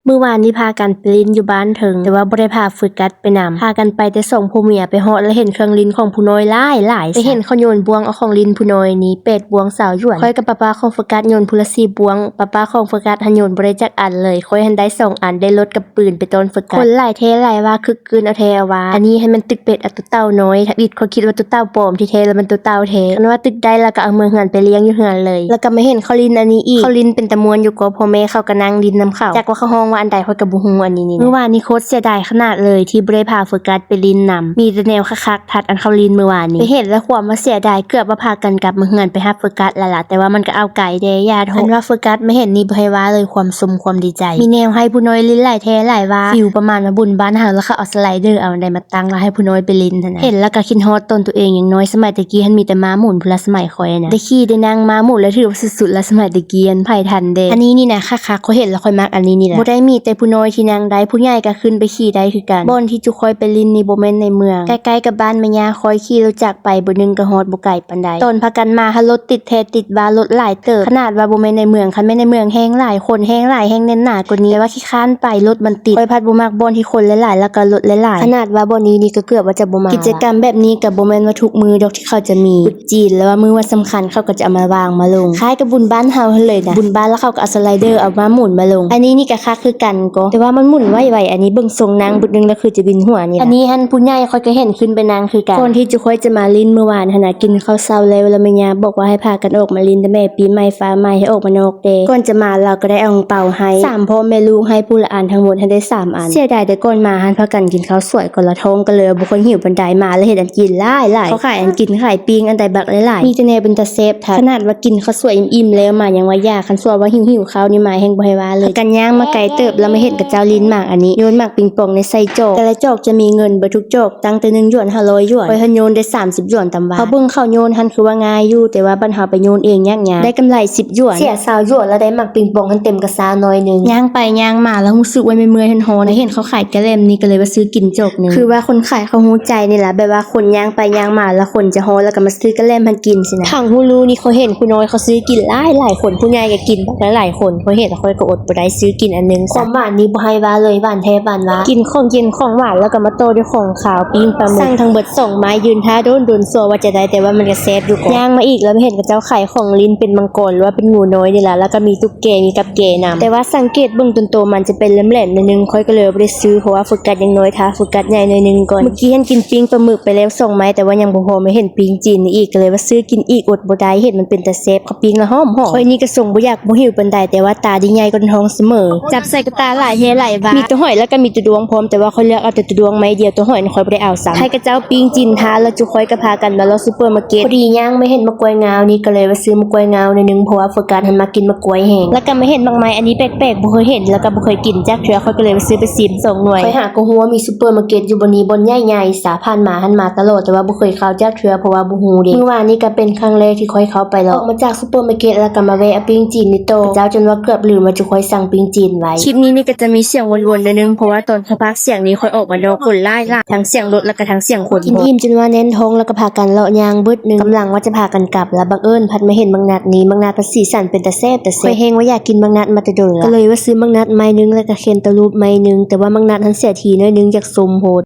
ມື້ວານນີ້ພາກັນໄປຫຼິ້ນຢູ່ບ້ານເທິງ ແຕ່ວ່າບໍ່ໄດ້ພາໂຟກັສໄປນຳ ພາກັນໄປແຕ່ສອງຜົວເມຍ. ໄປຮອດແລ້ວເຫັນເຄື່ອງຫຼິ້ນຂອງຜູ້ນ້ອຍຫຼາຍໆ ໄປເຫັນເຂົາໂຍນບ່ວງເອົາຂອງຫຼິ້ນຜູ້ນ້ອຍນີ້ ແປດບ່ວງຊາວຢວນ. ຂ້ອຍກັບປ້າໆຂອງໂຟກັສໂຍນຜູ້ລະສີ່ບ່ວງ ປ້າໆຂອງໂຟກັສຫັ້ນໂຍນບໍ່ໄດ້ຈັກອັນເລີຍ ຂ້ອຍຫັ້ນໄດ້ສອງອັນ ໄດ້ລົດກັບປືນໄປຕ້ອນໂຟກັສ. ຄົນຫຼາຍແທ້ຫຼາຍວ່າ ຄຶກຄື້ນເອົາແທ້ວ່າ. ອັນນີ້ຫັ້ນແມ່ນຕຶກເປັດ ເອົາ ເຕົ້ານ້ອຍ ທຳອິດຂ້ອຍຄິດວ່າໂຕເຕົ້າປອມ ທີ່ແທ້ແລ້ວແມ່ນໂຕເຕົ້າແທ້. ຄັນວ່າຕຶກໄດ້ແລ້ວກໍເອົາເມືອເຮືອນໄປລ້ຽງຢູ່ເຮືອນເລີຍ. ແລ້ວກໍມາເຫັນເຂົາຫຼິ້ນອັນນີ້ອີກ ເຂົາຫຼິ້ນເປັນຕາມ່ວນຢູ່ກໍ ພໍ່ແມ່ເຂົາກໍນັ່ງຫຼິ້ນນຳເຂົາ. ຈັກວ່າເຂົາຮ້ອງວ່າອັນໃດ ຂ້ອຍກໍບໍ່ຮູ້ອັນນີ້ນີ້. ມື້ວານນີ້ໂຄດເສຍດາຍຂະໜາດເລີຍທີ່ບໍ່ໄດ້ພາໂຟກັສໄປຫຼິ້ນນຳ ມີແຕ່ແນວຄັກໆ ທັດອັນເຂົາຫຼິ້ນມື້ວານນີ້. ໄປເຫັນແລ້ວຄວາມວ່າເສຍດາຍ ເກືອບວ່າພາກັນກັບມາເຮືອນໄປຮັບໂຟກັສແລ້ວລະ ແຕ່ວ່າມັນກໍເອົາໄກແດ່ ຢ້ານ. ຄັນວ່າໂຟກັສມາເຫັນນີ້ບໍ່ໃຫ້ວ່າເລີຍ ຄວາມຊົມຄວາມດີໃຈ. ມີແນວໃຫ້ຜູ້ນ້ອຍຫຼິ້ນຫຼາຍແທ້ຫຼາຍວ່າ ຟີວປະມານວ່າບຸນບ້ານເຮົາ ແລ້ວເຂົາເອົາສະໄລເດີເອົາອັນໃດມາ ຕັ້ງແລ້ວໃຫ້ຜູ້ນ້ອຍໄປຫຼິ້ນຫັ້ນນະ. ເຫັນແລ້ວກໍຄິດຮອດຕອນຕົວເອງຍັງນ້ອຍ ສະໄໝແຕ່ກີ້ຫັ້ນມີແຕ່ມ້າໝູນພຸ້ນລະ ສະໄໝຂ້ອຍນະ ໄດ້ຂີ່ໄດ້ນັ່ງມ້າໝູນ ແລ້ວຖືວ່າສຸດໆລະ ສະໄໝແຕ່ກີ້ຫັ້ນ ໃຜທັນເດ. ອັນນີ້ນີ້ນະ ຄັກໆ ຂ້ອຍເຫັນແລ້ວຂ້ອຍມັກອັນນີ້ນີ້ລະ. ບໍ່ໄດ້ມີແຕ່ຜູ້ນ້ອຍທີ່ນັ່ງໄດ້ ຜູ້ໃຫຍ່ກໍຂຶ້ນໄປຂີ່ໄດ້ຄືກັນ. ບ່ອນທີ່ຈຸຂ້ອຍໄປຫຼິ້ນນີ້ບໍ່ແມ່ນໃນເມືອງ ໃກ້ໆກັບບ້ານແມ່ຍ່າຂ້ອຍ ຂີ່ລົດຈັກໄປບຶດໜຶ່ງກໍຮອດ ບໍ່ໄກປານໃດ. ຕອນພາກັນມາຫັ້ນລົດຕິດແທ້ຕິດວ່າ ລົດຫຼາຍເຕີບ ຂະໜາດວ່າບໍ່ແມ່ນໃນເມືອງ. ຄັນແມ່ນໃນເມືອງແຮ່ງຫຼາຍ ຄົນແຮ່ງຫຼາຍ ແຮ່ງແໜ້ນໜາກວ່ານີ້ ແຕ່ວ່າ ຄ້ານໄປ ລົດມັນຕິດ. ຂ້ອຍພັດບໍ່ມັກບ່ອນທີ່ຄົນຫຼາຍໆ ແລ້ວກໍລົດຫຼາຍໆ. ຂະໜາດວ່າບ່ອນນີ້ນີ້ກໍເກືອບວ່າຈະບໍ່ມາ. ກິດຈະກຳແບບນີ້ກໍບໍ່ແມ່ນວ່າທຸກມື້ດອກທີ່ເຂົາຈະມີ. ບຸນຈີນ ຫຼືວ່າມື້ວັນສຳຄັນ ເຂົາກໍຈະເອົາມາວາງມາລົງ ຄ້າຍກັບບຸນບ້ານເຮົາຫັ້ນເລີຍນະ. ບຸນບ້ານ ແລ້ວເຂົາກໍເອົາສະໄລເດີເອົາມ້າໝູນມາລົງ. ອັນນີ້ນີ້ກໍຄັກຄືກັນກໍ ແຕ່ວ່າມັນໝູນໄວໆ. ອັນນີ້ເບິ່ງຊົງນັ່ງບຶດໜຶ່ງແລ້ວຄືຈະວິນຫົວນີ້ນະ. ອັນນີ້ຫັ້ນຜູ້ໃຫຍ່ຂ້ອຍກໍເຫັນຂຶ້ນໄປນັ່ງຄືກັນ. ກ່ອນທີ່ຈຸຂ້ອຍຈະມາຫຼິ້ນມື້ວານຫັ້ນນະ ກິນເຂົ້າເຊົ້າແລ້ວ ແລ້ວແມ່ຍ່າບອກວ່າໃຫ້ພາກັນອອກມາຫຼິ້ນແຕ່ແມ່ ປີໃໝ່ຟ້າໃໝ່ ໃຫ້ອອກມານອກ ແຕ່ກ່ອນຈະມາລາວກໍໄດ້ເອົາອັງເປົາໃຫ້ ສາມພໍ່ແມ່ລູກ ໃຫ້ຜູ້ລະອັນ ທັງໝົດຫັ້ນໄດ້ສາມອັນ. ເສຍດາຍແຕ່ກ່ອນມາຫັ້ນພາກັນກິນເຂົ້າສວຍ ກໍລະທ້ອງກໍເລີຍບໍ່ຄ່ອຍຫິວປານໃດ. ມາແລ້ວເຫັນອັນກິນຫຼາຍໆ ເຂົາຂາຍອັນກິນຂາຍປີ້ງອັນໃດບັກຫຼາຍໆ ມີແຕ່ແນວເປັນຕາແຊບທັດ. ຂະໜາດວ່າກິນເຂົ້າສວຍອີ່ມໆແລ້ວ ມາຍັງວ່າຢາກ ຄັນຊົ່ວວ່າຫິວໆເຂົ້ານີ້ ມາແຮ່ງບໍ່ໃຫ້ວ່າເລີຍ. ພາກັນຍ່າງມາໄກເຕີບ ແລ້ວມາເຫັນເຂົາເຈົ້າຫຼິ້ນໝາກອັນນີ້ ໂຍນໝາກປິງປອງໃນໃສ່ຈອກ ແຕ່ລະຈອກຈະມີເງິນເບິດທຸກຈອກ ຕັ້ງແຕ່ໜຶ່ງຢວນ ຫ້າຮ້ອຍຢວນ. ຂ້ອຍຫັ້ນໂຍນໄດ້ສາມສິບຢວນຕາມວ່າ. ເຮົາເບິ່ງເຂົາໂຍນຫັ້ນຄືວ່າງ່າຍຢູ່ ແຕ່ວ່າບັດເຮົາໄປໂຍນເອງຍາກໆ ໄດ້ກຳໄລສິບຢວນ ເສຍຊາວຢວນ ແລ້ວໄດ້ໝາກປິງປອງຫັ້ນເຕັມກະຊາໜ້ອຍໜຶ່ງ. ຍ່າງໄປຍ່າງມາແລ້ວຮູ້ສຶກວ່າເມື່ອຍໆຮ້ອນໆ ໄດ້ເຫັນເຂົາຂາຍກະແລັມນີ້ກໍເລີຍວ່າຊື້ກິນຈອກໜຶ່ງ. ຄືວ່າຄົນຂາຍເຂົາຮູ້ໃຈນີ້ລະ ແບບວ່າຄົນຍ່າງໄປຍ່າງມາ ແລ້ວຄົນຈະຮ້ອນ ແລ້ວກໍມາຊື້ກະແລັມຫັ້ນກິນຊີ້ນະ. ຜັງຫູລູນີ້ ຂ້ອຍເຫັນຜູ້ນ້ອຍເຂົາຊື້ກິນຫຼາຍໆຄົນ ຜູ້ໃຫຍ່ກໍກິນບັກຫຼາຍໆຄົນ. ຂ້ອຍເຫັນແລ້ວຂ້ອຍກໍອົດບໍ່ໄດ້ ຊື້ກິນອັນໜຶ່ງ. ຄວາມຫວານນີ້ບໍ່ໃຫ້ວ່າເລີຍ ຫວານແທ້ຫວານວ່າ. ກິນຂອງເຢັນຂອງຫວານ ແລ້ວກໍມາຕໍ່ດ້ວຍຂອງຄາວ ປີ້ງປາໝຶກ. ສັ່ງທັງເບິດສອງໄມ້ ຢືນຖ້າດົນໆ ຊົ່ວວ່າຈະໄດ້ ແຕ່ວ່າມັນກໍແຊບຢູ່. ຍ່າງມາອີກແລ້ວເຫັນເຂົາເຈົ້າຂາຍຂອງຫຼິ້ນເປັນມັງກອນ ຫຼືວ່າເປັນງູນ້ອຍນີ້ລະ ແລ້ວກໍມີຕຸກແກ ມີກັບແກນຳ. ແຕ່ວ່າສັງເກດເບິ່ງຕົນໂຕມັນຈະເປັນແຫຼມໆໜ້ອຍໜຶ່ງ ຂ້ອຍກໍເລີຍບໍ່ໄດ້ຊື້ ເພາະວ່າໂຟກັສຍັງນ້ອຍ ຖ້າໂຟກັສໃຫຍ່ໜ້ອຍໜຶ່ງກ່ອນ. ເມື່ອກີ້ຫັ້ນກິນປີ້ງປາໝຶກໄປແລ້ວສອງໄມ້ ແຕ່ວ່າຍັງບໍ່ພໍ ມາເຫັນປີ້ງຈີນນີ້ອີກ ກໍເລີຍວ່າຊື້ກິນອີກ ອົດບໍ່ໄດ້ ເຫັນມັນເປັນຕາແຊບ ປີ້ງລະຫອມໆ. ຂ້ອຍນີ້ກໍຊົງບໍ່ຢາກບໍ່ຫິວປານໃດ ແຕ່ວ່າຕານີ້ໃຫຍ່ກວ່າທ້ອງສະເໝີ. ຈັບໃສ່ກະຕາຫຼາຍແຮ່ຫຼາຍວ່າ ມີແຕ່ຫອຍ ແລ້ວກໍມີແຕ່ດ້ວງພ້ອມ ແຕ່ວ່າຂ້ອຍເລືອກເອົາແຕ່ດ້ວງໄມ້ດຽວ ໂຕຫອຍນັ້ນຂ້ອຍບໍ່ໄດ້ເອົາຊ້ຳ. ໃຫ້ເຂົາເຈົ້າປີ້ງຈີນຖ້າ ແລ້ວຈຸຂ້ອຍກໍພາກັນມາເລາະຊຸບເປີມາເກັດ. ພໍດີຍ່າງມາເຫັນໝາກກ້ວຍງາວນີ້ ກໍເລີຍວ່າຊື້ໝາກກ້ວຍງາວໜ້ອຍໜຶ່ງ ເພາະວ່າໂຟກັສຫັ້ນມັກກິນໝາກກ້ວຍແຮງ. ແລ້ວກໍມາເຫັນໝາກໄມ້ອັນນີ້ແປກໆ ບໍ່ເຄີຍເຫັນ ແລ້ວກໍບໍ່ເຄີຍກິນຈັກເທື່ອ ຂ້ອຍກໍເລີຍວ່າຊື້ໄປຊີມສອງໜ່ວຍ. ຂ້ອຍຫາກໍຮູ້ວ່າມີຊຸບເປີມາເກັດຢູ່ບ່ອນນີ້ ບ່ອນໃຫຍ່ໆ ສາ ຜ່ານມາຫັ້ນມາຕະຫຼອດ ແຕ່ວ່າບໍ່ເຄີຍເຂົ້າຈັກເທື່ອ ເພາະວ່າບໍ່ຮູ້ເດ້. ມື້ວານນີ້ກໍເປັນຄັ້ງແລກທີ່ຂ້ອຍເຂົ້າໄປເລາະ ອອກມາຈາກຊຸບເປີມາເກັດ ແລ້ວກໍມາແວະເອົາປີ້ງຈີນນີ້ຕໍ່. ເຈົ້າຈົນວ່າເກືອບລືມວ່າຈຸຂ້ອຍສັ່ງປີ້ງຈີນໄວ້. ຄລິບນີ້ນີ້ກໍຈະມີສຽງວົນໆໜ້ອຍໜຶ່ງ ເພາະວ່າຕອນຂ້ອຍພາກສຽງນີ້ ຂ້ອຍອອກມານອກຄົນຫຼາຍໆ ທັງສຽງລົດ ແລ້ວກໍທັງສຽງຄົນ. ກິນອີ່ມຈົນວ່າແໜ້ນທ້ອງ ແລ້ວກໍພາກັນເລາະຍ່າງບຶດໜຶ່ງ ກຳລັງວ່າຈະພາກັນກັບ ແລ້ວບັງເອີນພັດມາເຫັນບັກນັດນີ້. ບັກນັດພັດສີສັນເປັນຕາແຊບຕາແຊບ ຂ້ອຍແຮ່ງວ່າຢາກກິນບັກນັດມາແຕ່ດົນລະ ກໍເລີຍວ່າຊື້ບັກນັດໄມ້ໜຶ່ງ ແລ້ວກໍແຄນຕາລູບໄມ້ໜຶ່ງ ແຕ່ວ່າບັກນັດຫັ້ນເສຍທີໜ້ອຍໜຶ່ງ ຢາກຊົມໂພດ.